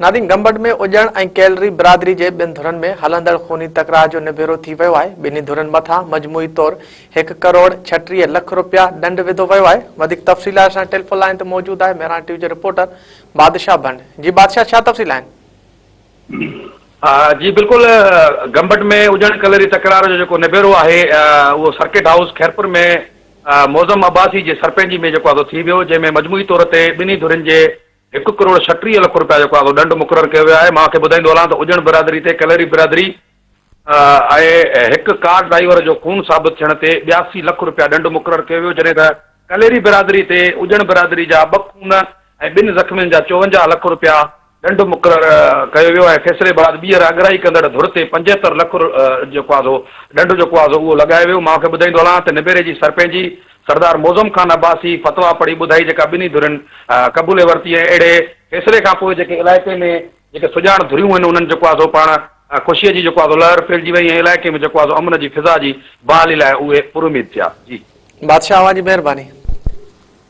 ناظرين گمبٽ ۾ اڄڻ ۽ ڪيلري برادري جي ٻن ڌرين ۾ هلندڙ خوني تڪرار جو نبيرو ٿي ويو آهي، ٻنهي ڌرين مٿان مجموعي طور هڪ ڪروڙ 36 لک رپيا ڏنڊ وڌو ويو آهي، وڌيڪ تفصيل لاء اسان ٽيليفون لائين تي موجود آهي مهراڻ ٽي وي جو رپورٽر بادشاهه ڀنڊ جي بادشاهه ڇا تفصيل آهن؟ جي بلڪل گمبٽ ۾ اڄڻ ڪلري تڪرار جو جيڪو نبيرو آهي اهو سرڪٽ هائوس خيرپور ۾ معظم عباسي جي سرپنچي ۾ جيڪو آهي سو ٿي ويو جنهن ۾ مجموعي طور تي ٻنهي ڌرين جي هڪ ڪروڙ 36 لک رپيا جيڪو آهي سو ڏنڊ مقرر ڪيو ويو آهي. مان کي ٻڌائيندو هلان ته اڄڻ برادري تي ڪليري برادري ۽ هڪ ڪار ڊرائيور جو خون ثابت ٿيڻ تي 82 لک رپيا ڏنڊ مقرر ڪيو ويو جڏهن ته ڪليري برادري تي اڄڻ برادري جا ٻه خون ۽ ٻن زخمين جا 54 لک رپيا ڏنڊ مقرر ڪيو ويو ۽ فيصلي بعد ٻيهر اڳرائي ڪندڙ ڌر تي 75 لک جيڪو آهي سو ڏنڊ جيڪو آهي سو اهو لڳايو ويو. مان کي ٻڌائيندو هلان ته نبيري جي سرپنچي سردار معظم خان عباسي فتويٰ پڙهي ٻڌائي جيڪا ٻنهي ڌرين قبولي ورتي ۽ اهڙي فيصلي کان پوء جيڪي علائقي ۾ جيڪي سڄاڻ ڌريون آهن انهن جيڪو آهي سو پاڻ خوشيء جي جيڪو آهي سو لهر ڦهلجي وئي ۽ علائقي ۾ جيڪو آهي سو امن جي فضا جي بحالي لاء اهي پراميد ٿيا. جي. بادشاهه اوهان جي مهرباني.